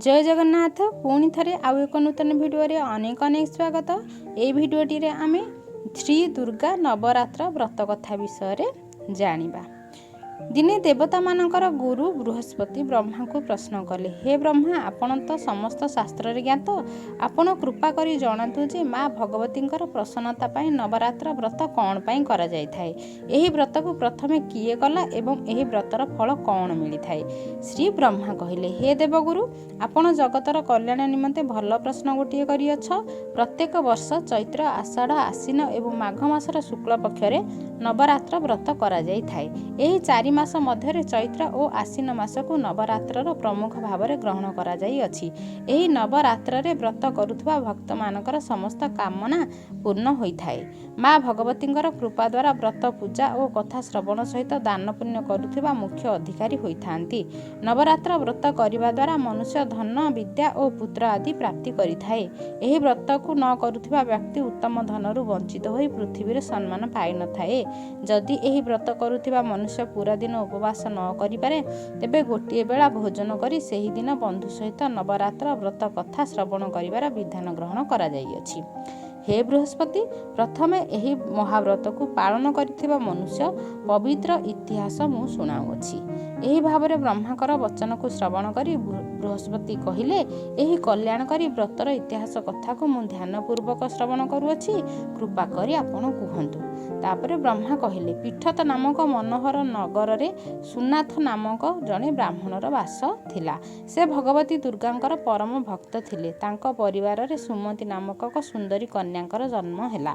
ଜୟ ଜଗନ୍ନାଥ। ପୁଣି ଥରେ ଆଉ ଏକ ନୂତନ ଭିଡ଼ିଓରେ ଅନେକ ଅନେକ ସ୍ୱାଗତ। ଏଇ ଭିଡ଼ିଓଟିରେ ଆମେ ଶ୍ରୀ ଦୁର୍ଗା ନବରାତ୍ର ବ୍ରତ କଥା ବିଷୟରେ ଜାଣିବା। ଦିନେ ଦେବତାମାନଙ୍କର ଗୁରୁ ବୃହସ୍ପତି ବ୍ରହ୍ମାଙ୍କୁ ପ୍ରଶ୍ନ କଲେ, ହେ ବ୍ରହ୍ମା, ଆପଣ ତ ସମସ୍ତ ଶାସ୍ତ୍ରରେ ଜ୍ଞାତ। ଆପଣ କୃପା କରି ଜଣାନ୍ତୁ ଯେ ମା ଭଗବତୀଙ୍କର ପ୍ରସନ୍ନତା ପାଇଁ ନବରାତ୍ର ବ୍ରତ କ'ଣ ପାଇଁ କରାଯାଇଥାଏ? ଏହି ବ୍ରତକୁ ପ୍ରଥମେ କିଏ କଲା ଏବଂ ଏହି ବ୍ରତର ଫଳ କ'ଣ ମିଳିଥାଏ? ଶ୍ରୀ ବ୍ରହ୍ମା କହିଲେ, ହେ ଦେବଗୁରୁ, ଆପଣ ଜଗତର କଲ୍ୟାଣ ନିମନ୍ତେ ଭଲ ପ୍ରଶ୍ନ ଗୋଟିଏ କରିଅଛ। ପ୍ରତ୍ୟେକ ବର୍ଷ ଚୈତ୍ର, ଆଷାଢ଼, ଆଶ୍ୱିନ ଏବଂ ମାଘ ମାସର ଶୁକ୍ଳ ପକ୍ଷରେ ନବରାତ୍ର ବ୍ରତ କରାଯାଇଥାଏ। ଏହି 4 ମାସ ମଧ୍ୟରେ ଚୈତ୍ର ଓ ଆଶ୍ୱିନ ମାସକୁ ନବରାତ୍ରର ପ୍ରମୁଖ ଭାବରେ ଗ୍ରହଣ କରାଯାଇଅଛି। ଏହି ନବରାତ୍ରରେ ବ୍ରତ କରୁଥିବା ଭକ୍ତମାନଙ୍କର ସମସ୍ତ କାମନା ପୂର୍ଣ୍ଣ ହୋଇଥାଏ। ମା ଭଗବତୀଙ୍କର କୃପା ଦ୍ୱାରା ବ୍ରତ ପୂଜା ଓ କଥା ଶ୍ରବଣ ସହିତ ଦାନ ପୁଣ୍ୟ କରୁଥିବା ମୁଖ୍ୟ ଅଧିକାରୀ ହୋଇଥାନ୍ତି। ନବରାତ୍ର ବ୍ରତ କରିବା ଦ୍ୱାରା ମନୁଷ୍ୟ ଧନ, ବିଦ୍ୟା ଓ ପୁତ୍ର ଆଦି ପ୍ରାପ୍ତି କରିଥାଏ। ଏହି ବ୍ରତକୁ ନ କରୁଥିବା ବ୍ୟକ୍ତି ଉତ୍ତମ ଧନରୁ ବଞ୍ଚିତ ହୋଇ ପୃଥିବୀରେ ସମ୍ମାନ ପାଇନଥାଏ। ଯଦି ଏହି ବ୍ରତ କରୁଥିବା ମନୁଷ୍ୟ ପୁରା ଦିନ ଉପବାସ ନ କରିପାରେ, ତେବେ ଗୋଟିଏ ବେଳା ଭୋଜନ କରି ସେହିଦିନ ବନ୍ଧୁ ସହିତ ନବରାତ୍ର ବ୍ରତ କଥା ଶ୍ରବଣ କରିବାର ବିଧାନ ଗ୍ରହଣ କରାଯାଇଅଛି। ହେ ବୃହସ୍ପତି, ପ୍ରଥମେ ଏହି ମହାବ୍ରତକୁ ପାଳନ କରିଥିବା ମନୁଷ୍ୟ ପବିତ୍ର ଇତିହାସ ମୁଁ ଶୁଣାଉଅଛି। ଏହି ଭାବରେ ବ୍ରହ୍ମାଙ୍କର ବଚନକୁ ଶ୍ରବଣ କରି ବୃହସ୍ପତି କହିଲେ, ଏହି କଲ୍ୟାଣକାରୀ ବ୍ରତର ଇତିହାସ କଥାକୁ ମୁଁ ଧ୍ୟାନପୂର୍ବକ ଶ୍ରବଣ କରୁଅଛି, କୃପା କରି ଆପଣ କୁହନ୍ତୁ। ତାପରେ ବ୍ରହ୍ମା କହିଲେ, ପୀଠତ ନାମକ ମନୋହର ନଗରରେ ସୁନାଥ ନାମକ ଜଣେ ବ୍ରାହ୍ମଣର ବାସ ଥିଲା। ସେ ଭଗବତୀ ଦୁର୍ଗାଙ୍କର ପରମ ଭକ୍ତ ଥିଲେ। ତାଙ୍କ ପରିବାରରେ ସୁମତି ନାମକ ଏକ ସୁନ୍ଦରୀ କନ୍ୟାଙ୍କର ଜନ୍ମ ହେଲା।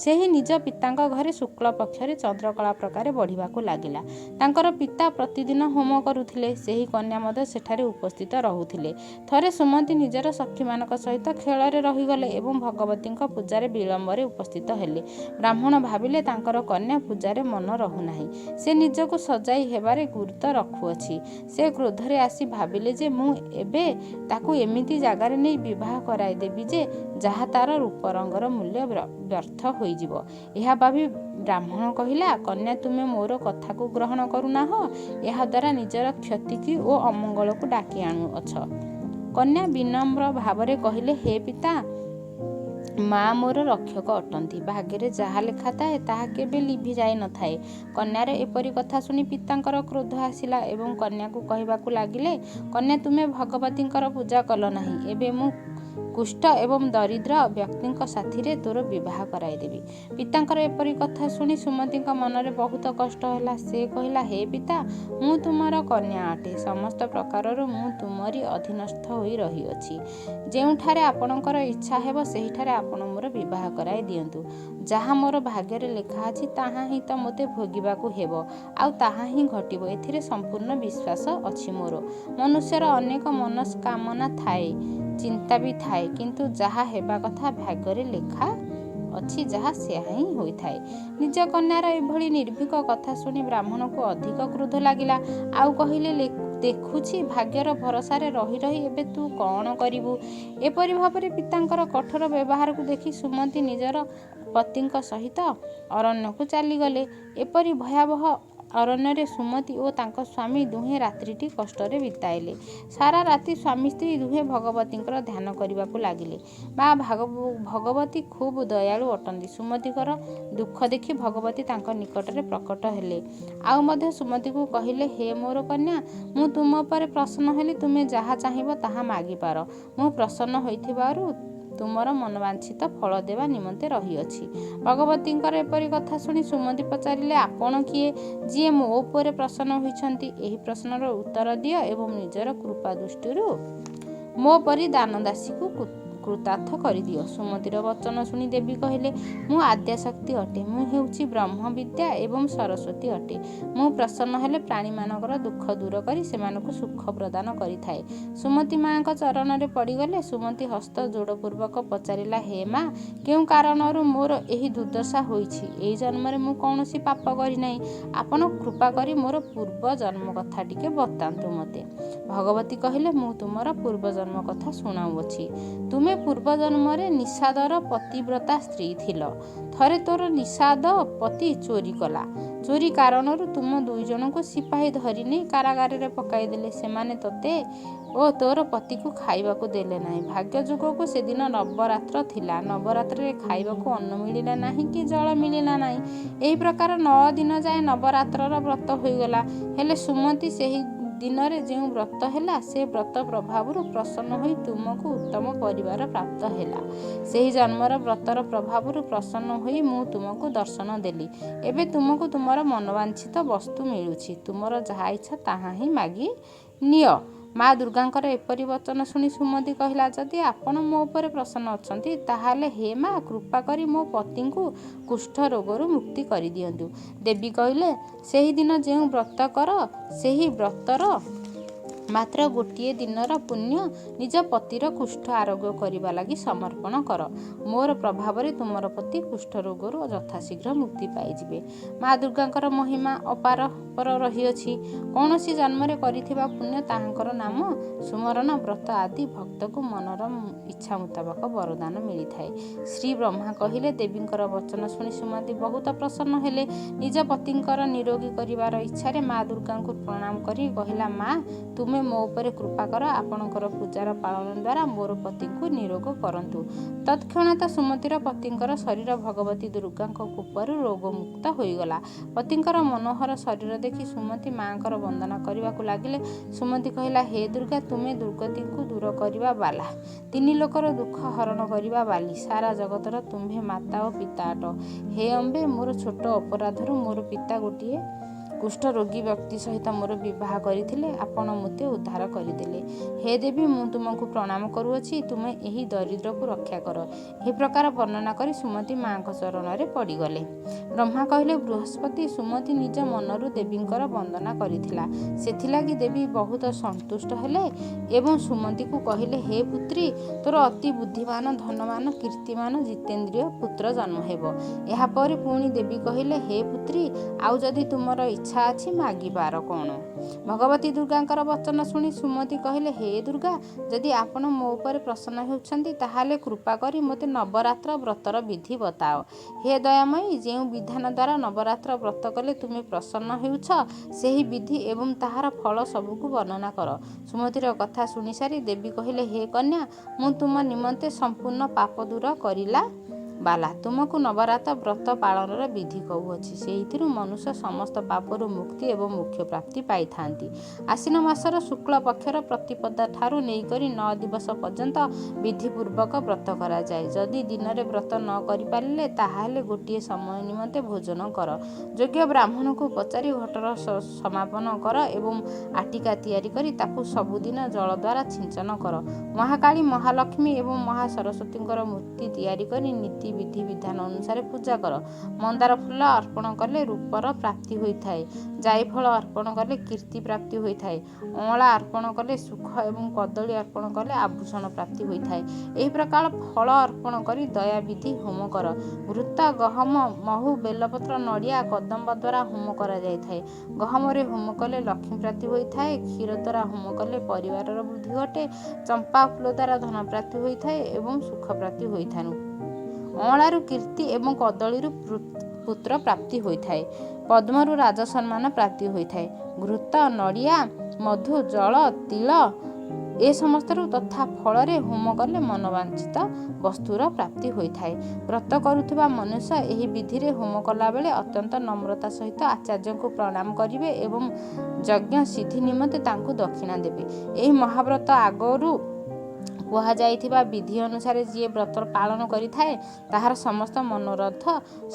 ସେହି ନିଜ ପିତାଙ୍କ ଘରେ ଶୁକ୍ଳ ପକ୍ଷରେ ଚନ୍ଦ୍ରକଳା ପ୍ରକାରେ ବଢ଼ିବାକୁ ଲାଗିଲା। ତାଙ୍କର ପିତା ପ୍ରତିଦିନ ହୋମ କରୁଥିଲେ। ସେହି କନ୍ୟା ମଧ୍ୟ ସେଠାରେ ଉପସ୍ଥିତ ରହୁଥିଲେ। ଥରେ ସୁମତି ନିଜର ସଖୀମାନଙ୍କ ସହିତ ଖେଳରେ ରହିଗଲେ ଏବଂ ଭଗବତୀଙ୍କ ପୂଜାରେ ବିଳମ୍ବରେ ଉପସ୍ଥିତ ହେଲେ। ବ୍ରାହ୍ମଣ ଭାବିଲେ, ତାଙ୍କର କନ୍ୟା ପୂଜାରେ ମନ ରହୁନାହିଁ, ସେ ନିଜକୁ ସଜାଇ ହେବାରେ ଗୁରୁତ୍ୱ ରଖୁଅଛି। ସେ କ୍ରୋଧରେ ଆସି ଭାବିଲେ ଯେ ମୁଁ ଏବେ ତାକୁ ଏମିତି ଜାଗାରେ ନେଇ ବିବାହ କରାଇଦେବି ଯେ ଯାହା ତାର ରୂପରଙ୍ଗର ମୂଲ୍ୟ ବ୍ୟର୍ଥ ହୋଇଯିବ। ଏହା ଭାବି ବ୍ରାହ୍ମଣ କହିଲା, କନ୍ୟା, ତୁମେ ମୋର କଥାକୁ ଗ୍ରହଣ କରୁନାହଁ, ଏହାଦ୍ୱାରା ନିଜର କ୍ଷତିକି ଓ ଅମଙ୍ଗଳକୁ ଡାକି ଆଣୁଅଛ। କନ୍ୟା ବିନମ୍ର ଭାବରେ କହିଲେ, ହେ ପିତା, ମା ମୋର ରକ୍ଷକ ଅଟନ୍ତି। ଭାଗ୍ୟରେ ଯାହା ଲେଖା ଥାଏ, ତାହା କେବେ ଲିଭି ଯାଇନଥାଏ। କନ୍ୟାର ଏପରି କଥା ଶୁଣି ପିତାଙ୍କର କ୍ରୋଧ ଆସିଲା ଏବଂ କନ୍ୟାକୁ କହିବାକୁ ଲାଗିଲେ, କନ୍ୟା, ତୁମେ ଭଗବତୀଙ୍କର ପୂଜା କଲ ନାହିଁ। ଏବେ ମୁଁ କୁଷ୍ଠ ଏବଂ ଦରିଦ୍ର ବ୍ୟକ୍ତିଙ୍କ ସାଥିରେ ତୋର ବିବାହ କରାଇଦେବି। ପିତାଙ୍କର ଏପରି କଥା ଶୁଣି ସୁମତିଙ୍କ ମନରେ ବହୁତ କଷ୍ଟ ହେଲା। ସେ କହିଲା, ହେ ପିତା, ମୁଁ ତୁମର କନ୍ୟା ଅଟେ। ସମସ୍ତ ପ୍ରକାରରୁ ମୁଁ ତୁମରି ଅଧୀନସ୍ଥ ହୋଇ ରହିଅଛି। ଯେଉଁଠାରେ ଆପଣଙ୍କର ଇଚ୍ଛା ହେବ, ସେହିଠାରେ ଆପଣ ମୋର ବିବାହ କରାଇ ଦିଅନ୍ତୁ। ଯାହା ମୋର ଭାଗ୍ୟରେ ଲେଖା ଅଛି, ତାହା ହିଁ ତ ମୋତେ ଭୋଗିବାକୁ ହେବ, ଆଉ ତାହା ହିଁ ଘଟିବ, ଏଥିରେ ସମ୍ପୂର୍ଣ୍ଣ ବିଶ୍ୱାସ ଅଛି ମୋର। ମନୁଷ୍ୟର ଅନେକ ମନସ୍କାମନା ଥାଏ, ଚିନ୍ତା ବି ଥାଏ, କିନ୍ତୁ ଯାହା ହେବା କଥା ଭାଗ୍ୟରେ ଲେଖା ଅଛି ଯାହା, ସେହା ହିଁ ହୋଇଥାଏ। ନିଜ କନ୍ୟାର ଏଭଳି ନିର୍ଭୀକ କଥା ଶୁଣି ବ୍ରାହ୍ମଣକୁ ଅଧିକ କ୍ରୋଧ ଲାଗିଲା। ଆଉ କହିଲେ, ଦେଖୁଛି ଭାଗ୍ୟର ଭରସାରେ ରହି ରହି ଏବେ ତୁ କ'ଣ କରିବୁ? ଏପରି ଭାବରେ ପିତାଙ୍କର କଠୋର ବ୍ୟବହାରକୁ ଦେଖି ସୁମତି ନିଜର ପତିଙ୍କ ସହିତ ଅରଣ୍ୟକୁ ଚାଲିଗଲେ। ଏପରି ଭୟାବହ ଅରଣ୍ୟରେ ସୁମତି ଓ ତାଙ୍କ ସ୍ୱାମୀ ଦୁହେଁ ରାତ୍ରିଟି କଷ୍ଟରେ ବିତାଇଲେ। ସାରା ରାତି ସ୍ୱାମୀ ସ୍ତ୍ରୀ ଦୁହେଁ ଭଗବତୀଙ୍କର ଧ୍ୟାନ କରିବାକୁ ଲାଗିଲେ। ମା ଭଗବତୀ ଖୁବ୍ ଦୟାଳୁ ଅଟନ୍ତି। ସୁମତିଙ୍କର ଦୁଃଖ ଦେଖି ଭଗବତୀ ତାଙ୍କ ନିକଟରେ ପ୍ରକଟ ହେଲେ। ଆଉ ମଧ୍ୟ ସୁମତିକୁ କହିଲେ, ହେ ମୋର କନ୍ୟା, ମୁଁ ତୁମ ଉପରେ ପ୍ରସନ୍ନ ହେଲି। ତୁମେ ଯାହା ଚାହିଁବ ତାହା ମାଗିପାର। ମୁଁ ପ୍ରସନ୍ନ ହୋଇଥିବାରୁ ତୁମର ମନବାଞ୍ଛିତ ଫଳ ଦେବା ନିମନ୍ତେ ରହିଅଛି। ଭଗବତୀଙ୍କର ଏପରି କଥା ଶୁଣି ସୁମତି ପଚାରିଲେ, ଆପଣ କିଏ, ଯିଏ ମୋ ଉପରେ ପ୍ରସନ୍ନ ହୋଇଛନ୍ତି? ଏହି ପ୍ରଶ୍ନର ଉତ୍ତର ଦିଅ ଏବଂ ନିଜର କୃପା ଦୃଷ୍ଟିରୁ ମୋ ପରି ଦାନଦାସୀକୁ କୃତାର୍ଥ କରିଦିଅ। ସୁମତିର ବଚନ ଶୁଣି ଦେବୀ କହିଲେ, ମୁଁ ଆଦ୍ୟାଶକ୍ତି ଅଟେ। ମୁଁ ହେଉଛି ବ୍ରହ୍ମ ବିଦ୍ୟା ଏବଂ ସରସ୍ୱତୀ ଅଟେ। ମୁଁ ପ୍ରସନ୍ନ ହେଲେ ପ୍ରାଣୀମାନଙ୍କର ଦୁଃଖ ଦୂର କରି ସେମାନଙ୍କୁ ସୁଖ ପ୍ରଦାନ କରିଥାଏ। ସୁମତି ମାଙ୍କ ଚରଣରେ ପଡ଼ିଗଲେ। ସୁମତି ହସ୍ତ ଯୋଡ଼ପୂର୍ବକ ପଚାରିଲା, ହେ ମା, କେଉଁ କାରଣରୁ ମୋର ଏହି ଦୁର୍ଦ୍ଦଶା ହୋଇଛି? ଏଇ ଜନ୍ମରେ ମୁଁ କୌଣସି ପାପ କରିନାହିଁ। ଆପଣ କୃପା କରି ମୋର ପୂର୍ବ ଜନ୍ମ କଥା ଟିକେ ବତାନ୍ତୁ ମୋତେ। ଭଗବତୀ କହିଲେ, ମୁଁ ତୁମର ପୂର୍ବ ଜନ୍ମ କଥା ଶୁଣାଉଅଛି। ତୁମେ ପୂର୍ବ ଜନ୍ମରେ ନିଷାଦର ପତିବ୍ରତା ସ୍ତ୍ରୀ ଥିଲ। ଥରେ ତୋର ନିଷାଦ ପତି ଚୋରି କଲା। ଚୋରି କାରଣରୁ ତୁମ ଦୁଇ ଜଣଙ୍କୁ ସିପାହୀ ଧରି ନେଇ କାରାଗାରରେ ପକାଇଦେଲେ। ସେମାନେ ତୋତେ ଓ ତୋର ପତିକୁ ଖାଇବାକୁ ଦେଲେ ନାହିଁ। ଭାଗ୍ୟ ଯୋଗକୁ ସେଦିନ ନବରାତ୍ର ଥିଲା। ନବରାତ୍ରରେ ଖାଇବାକୁ ଅନ୍ନ ମିଳିଲା ନାହିଁ କି ଜଳ ମିଳିଲା ନାହିଁ। ଏହି ପ୍ରକାର 9 ଦିନ ଯାଏ ନବରାତ୍ରର ବ୍ରତ ହୋଇଗଲା। ହେଲେ ସୁମତି, ସେହି ଦିନରେ ଯେଉଁ ବ୍ରତ ହେଲା, ସେ ବ୍ରତ ପ୍ରଭାବରୁ ପ୍ରସନ୍ନ ହୋଇ ତୁମକୁ ଉତ୍ତମ ପରିବାର ପ୍ରାପ୍ତ ହେଲା। ସେହି ଜନ୍ମର ବ୍ରତର ପ୍ରଭାବରୁ ପ୍ରସନ୍ନ ହୋଇ ମୁଁ ତୁମକୁ ଦର୍ଶନ ଦେଲି। ଏବେ ତୁମକୁ ତୁମର ମନୋବାଞ୍ଛିତ ବସ୍ତୁ ମିଳୁଛି। ତୁମର ଯାହା ଇଚ୍ଛା ତାହା ହିଁ ମାଗି ନିଅ। ମା ଦୁର୍ଗାଙ୍କର ଏପରି ବଚନ ଶୁଣି ସୁମତି କହିଲା, ଯଦି ଆପଣ ମୋ ଉପରେ ପ୍ରସନ୍ନ ଅଛନ୍ତି, ତାହେଲେ ହେ ମା, କୃପା କରି ମୋ ପତିଙ୍କୁ କୁଷ୍ଠ ରୋଗରୁ ମୁକ୍ତି କରିଦିଅନ୍ତୁ। ଦେବୀ କହିଲେ, ସେହିଦିନ ଯେଉଁ ବ୍ରତ କର, ସେହି ବ୍ରତର ମାତ୍ର ଗୋଟିଏ ଦିନର ପୁଣ୍ୟ ନିଜ ପତିର କୁଷ୍ଠ ଆରୋଗ୍ୟ କରିବା ଲାଗି ସମର୍ପଣ କର। ମୋର ପ୍ରଭାବରେ ତୁମର ପତି କୁଷ୍ଠ ରୋଗରୁ ଯଥାଶୀଘ୍ର ମୁକ୍ତି ପାଇଯିବେ। ମା ଦୁର୍ଗାଙ୍କର ମହିମା ଅପାର ପର ରହିଅଛି। କୌଣସି ଜନ୍ମରେ କରିଥିବା ପୁଣ୍ୟ, ତାହାଙ୍କର ନାମ ସୁମରନ, ବ୍ରତ ଆଦି ଭକ୍ତକୁ ମନର ଇଚ୍ଛା ମୁତାବକ ବରଦାନ ମିଳିଥାଏ। ଶ୍ରୀ ବ୍ରହ୍ମା କହିଲେ, ଦେବୀଙ୍କର ବଚନ ଶୁଣି ସୁମତି ବହୁତ ପ୍ରସନ୍ନ ହେଲେ। ନିଜ ପତିଙ୍କର ନିରୋଗୀ କରିବାର ଇଚ୍ଛାରେ ମା ଦୁର୍ଗାଙ୍କୁ ପ୍ରଣାମ କରି କହିଲା, ମା, ତୁମେ ମୋ ଉପରେ କୃପା କର। ଆପଣଙ୍କର ପୂଜାର ପାଳନ ଦ୍ୱାରା ମୋର ପତିଙ୍କୁ ନିରୋଗ କରନ୍ତୁ। ତତ୍କ୍ଷଣାତ ସୁମତିର ପତିଙ୍କର ଶରୀର ଭଗବତୀ ଦୁର୍ଗାଙ୍କ କୃପାରୁ ରୋଗମୁକ୍ତ ହୋଇଗଲା। ପତିଙ୍କର ମନୋହର ଶରୀର ଦେଖି ସୁମତି ମାଙ୍କର ବନ୍ଦନା କରିବାକୁ ଲାଗିଲେ। ସୁମତି କହିଲା, ହେ ଦୁର୍ଗା, ତୁମେ ଦୁର୍ଗତିକୁ ଦୂର କରିବା ବାଲା, ତିନି ଲୋକର ଦୁଃଖ ହରଣ କରିବା ବାଲି, ସାରା ଜଗତର ତୁମ୍ଭେ ମାତା ଓ ପିତା ଅଟ। ହେ ଅମ୍ବେ, ମୋର ଛୋଟ ଅପରାଧରୁ ମୋର ପିତା ଗୋଟିଏ କୁଷ୍ଠ ରୋଗୀ ବ୍ୟକ୍ତି ସହିତ ମୋର ବିବାହ କରିଥିଲେ। ଆପଣ ମୋତେ ଉଦ୍ଧାର କରିଦେଲେ। ହେ ଦେବୀ, ମୁଁ ତୁମକୁ ପ୍ରଣାମ କରୁଅଛି। ତୁମେ ଏହି ଦରିଦ୍ରକୁ ରକ୍ଷା କର। ଏହି ପ୍ରକାର ବର୍ଣ୍ଣନା କରି ସୁମତି ମାଙ୍କ ଚରଣରେ ପଡ଼ିଗଲେ। ବ୍ରହ୍ମା କହିଲେ, ବୃହସ୍ପତି, ସୁମତି ନିଜ ମନରୁ ଦେବୀଙ୍କର ବନ୍ଦନା କରିଥିଲା। ସେଥିଲାଗି ଦେବୀ ବହୁତ ସନ୍ତୁଷ୍ଟ ହେଲେ ଏବଂ ସୁମତିକୁ କହିଲେ, ହେ ପୁତ୍ରୀ, ତୋର ଅତି ବୁଦ୍ଧିମାନ, ଧନବାନ, କୀର୍ତ୍ତିମାନ, ଜିତେନ୍ଦ୍ରିୟ ପୁତ୍ର ଜନ୍ମ ହେବ। ଏହାପରେ ପୁଣି ଦେବୀ କହିଲେ, ହେ ପୁତ୍ରୀ, ଆଉ ଯଦି ତୁମର ଇଚ୍ଛା ଅଛି, ମାଗିବାର କ'ଣ? ଭଗବତୀ ଦୁର୍ଗାଙ୍କର ବଚନ ଶୁଣି ସୁମତି କହିଲେ, ହେ ଦୁର୍ଗା, ଯଦି ଆପଣ ମୋ ଉପରେ ପ୍ରସନ୍ନ ହେଉଛନ୍ତି, ତାହେଲେ କୃପା କରି ମୋତେ ନବରାତ୍ର ବ୍ରତର ବିଧି ବତାଅ। ହେ ଦୟାମୟୀ, ଯେଉଁ ବିଧାନ ଦ୍ୱାରା ନବରାତ୍ର ବ୍ରତ କଲେ ତୁମେ ପ୍ରସନ୍ନ ହେଉଛ, ସେହି ବିଧି ଏବଂ ତାହାର ଫଳ ସବୁକୁ ବର୍ଣ୍ଣନା କର। ସୁମତିର କଥା ଶୁଣିସାରି ଦେବୀ କହିଲେ, ହେ କନ୍ୟା, ମୁଁ ତୁମ ନିମନ୍ତେ ସମ୍ପୂର୍ଣ୍ଣ ପାପ ଦୂର କରିଲା ବାଲା ତୁମକୁ ନବରାତ୍ର ବ୍ରତ ପାଳନର ବିଧି କହୁଅଛି। ସେଇଥିରୁ ମନୁଷ୍ୟ ସମସ୍ତ ପାପରୁ ମୁକ୍ତି ଏବଂ ମୋକ୍ଷ ପ୍ରାପ୍ତି ପାଇଥାନ୍ତି। ଆଶ୍ୱିନ ମାସର ଶୁକ୍ଳ ପକ୍ଷର ପ୍ରତିପଦା ଠାରୁ ନେଇକରି 9 ଦିବସ ପର୍ଯ୍ୟନ୍ତ ବିଧିପୂର୍ବକ ବ୍ରତ କରାଯାଏ। ଯଦି ଦିନରେ ବ୍ରତ ନ କରିପାରିଲେ, ତାହାହେଲେ ଗୋଟିଏ ସମୟ ନିମନ୍ତେ ଭୋଜନ କର। ଯୋଗ୍ୟ ବ୍ରାହ୍ମଣକୁ ପଚାରି ଘଟର ସମାପନ କର ଏବଂ ଆଟିକା ତିଆରି କରି ତାକୁ ସବୁଦିନ ଜଳ ଦ୍ୱାରା ଛିଞ୍ଚନ କର। ମହାକାଳୀ, ମହାଲକ୍ଷ୍ମୀ ଏବଂ ମହା ସରସ୍ୱତୀଙ୍କର ମୂର୍ତ୍ତି ତିଆରି କରି ନୀତି ବିଧି ବିଧାନ ଅନୁସାରେ ପୂଜା କର। ମନ୍ଦାର ଫୁଲ ଅର୍ପଣ କଲେ ରୂପର ପ୍ରାପ୍ତି ହୋଇଥାଏ। ଜାଇଫଳ ଅର୍ପଣ କଲେ କୀର୍ତ୍ତି ପ୍ରାପ୍ତି ହୋଇଥାଏ। ଅଁଳା ଅର୍ପଣ କଲେ ସୁଖ ଏବଂ କଦଳୀ ଅର୍ପଣ କଲେ ଆଭୂଷଣ ପ୍ରାପ୍ତି ହୋଇଥାଏ। ଏହି ପ୍ରକାର ଫଳ ଅର୍ପଣ କରି ଦୟାବିଧି ହୋମ କର। ଘୃତ, ଗହମ, ମହୁ, ବେଲପତ୍ର, ନଡ଼ିଆ, କଦମ୍ବ ଦ୍ୱାରା ହୋମ କରାଯାଇଥାଏ। ଗହମରେ ହୋମ କଲେ ଲକ୍ଷ୍ମୀ ପ୍ରାପ୍ତି ହୋଇଥାଏ। କ୍ଷୀର ଦ୍ୱାରା ହୋମ କଲେ ପରିବାରର ବୃଦ୍ଧି ଘଟେ। ଚମ୍ପା ଫୁଲ ଦ୍ୱାରା ଧନ ପ୍ରାପ୍ତି ହୋଇଥାଏ ଏବଂ ସୁଖ ପ୍ରାପ୍ତି ହୋଇଥାଏ। ଅଁଳାରୁ କୀର୍ତ୍ତି ଏବଂ କଦଳୀରୁ ପୁତ୍ର ପ୍ରାପ୍ତି ହୋଇଥାଏ। ପଦ୍ମରୁ ରାଜସମ୍ମାନ ପ୍ରାପ୍ତି ହୋଇଥାଏ। ଘୃତ, ନଡ଼ିଆ, ମଧୁ, ଜଳ, ତିଳ ଏ ସମସ୍ତରୁ ତଥା ଫଳରେ ହୋମ କଲେ ମନୋବାଞ୍ଛିତ ବସ୍ତୁର ପ୍ରାପ୍ତି ହୋଇଥାଏ। ବ୍ରତ କରୁଥିବା ମନୁଷ୍ୟ ଏହି ବିଧିରେ ହୋମ କଲାବେଳେ ଅତ୍ୟନ୍ତ ନମ୍ରତା ସହିତ ଆଚାର୍ଯ୍ୟଙ୍କୁ ପ୍ରଣାମ କରିବେ ଏବଂ ଯଜ୍ଞ ସିଦ୍ଧି ନିମନ୍ତେ ତାଙ୍କୁ ଦକ୍ଷିଣା ଦେବେ। ଏହି ମହାବ୍ରତ ଆଗରୁ କୁହାଯାଇଥିବା ବିଧି ଅନୁସାରେ ଯିଏ ବ୍ରତ ପାଳନ କରିଥାଏ, ତାହାର ସମସ୍ତ ମନୋରଥ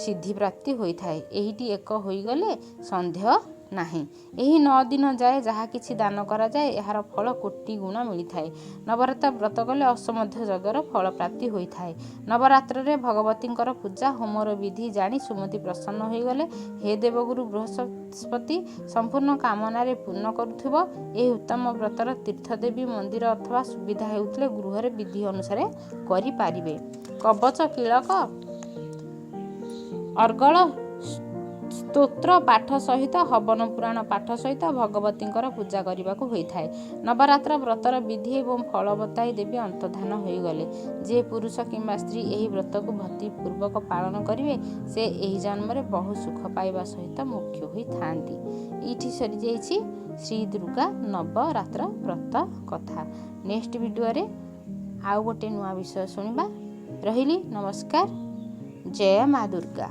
ସିଦ୍ଧି ପ୍ରାପ୍ତି ହୋଇଥାଏ। ଏହିଟି ଏକ ହୋଇଗଲେ ସନ୍ଦେହ ନାହିଁ। ଏହି 9 ଦିନ ଯାଏ ଯାହା କିଛି ଦାନ କରାଯାଏ, ଏହାର ଫଳ କୋଟି ଗୁଣ ମିଳିଥାଏ। ନବରାତ୍ର ବ୍ରତ କଲେ ଅଶ୍ୱମେଧ ଯଜ୍ଞର ଫଳ ପ୍ରାପ୍ତି ହୋଇଥାଏ। ନବରାତ୍ରରେ ଭଗବତୀଙ୍କର ପୂଜା ହୋମର ବିଧି ଜାଣି ସୁମତି ପ୍ରସନ୍ନ ହୋଇଗଲେ। ହେ ଦେବଗୁରୁ ବୃହସ୍ପତି, ସମ୍ପୂର୍ଣ୍ଣ କାମନାରେ ପୂର୍ଣ୍ଣ କରୁଥିବ ଏହି ଉତ୍ତମ ବ୍ରତର ତୀର୍ଥଦେବୀ ମନ୍ଦିର ଅଥବା ସୁବିଧା ହେଉଥିଲେ ଗୃହରେ ବିଧି ଅନୁସାରେ କରିପାରିବେ। କବଚ, କୀଳକ, ଅର୍ଗଳ ସ୍ତୋତ୍ର ପାଠ ସହିତ ହବନ ପୁରାଣ ପାଠ ସହିତ ଭଗବତୀଙ୍କର ପୂଜା କରିବାକୁ ହୋଇଥାଏ। ନବରାତ୍ର ବ୍ରତର ବିଧି ଏବଂ ଫଳ ବତାଇ ଦେବୀ ଅନ୍ତର୍ଧାନ ହୋଇଗଲେ। ଯେ ପୁରୁଷ କିମ୍ବା ସ୍ତ୍ରୀ ଏହି ବ୍ରତକୁ ଭକ୍ତିପୂର୍ବକ ପାଳନ କରିବେ, ସେ ଏହି ଜନ୍ମରେ ବହୁ ସୁଖ ପାଇବା ସହିତ ମୋକ୍ଷ ହୋଇଥାନ୍ତି। ଏଇଠି ସରିଯାଇଛି ଶ୍ରୀ ଦୁର୍ଗା ନବରାତ୍ର ବ୍ରତ କଥା। ନେକ୍ସଟ ଭିଡ଼ିଓରେ ଆଉ ଗୋଟେ ନୂଆ ବିଷୟ ଶୁଣିବା। ରହିଲି, ନମସ୍କାର, ଜୟ ମା ଦୁର୍ଗା।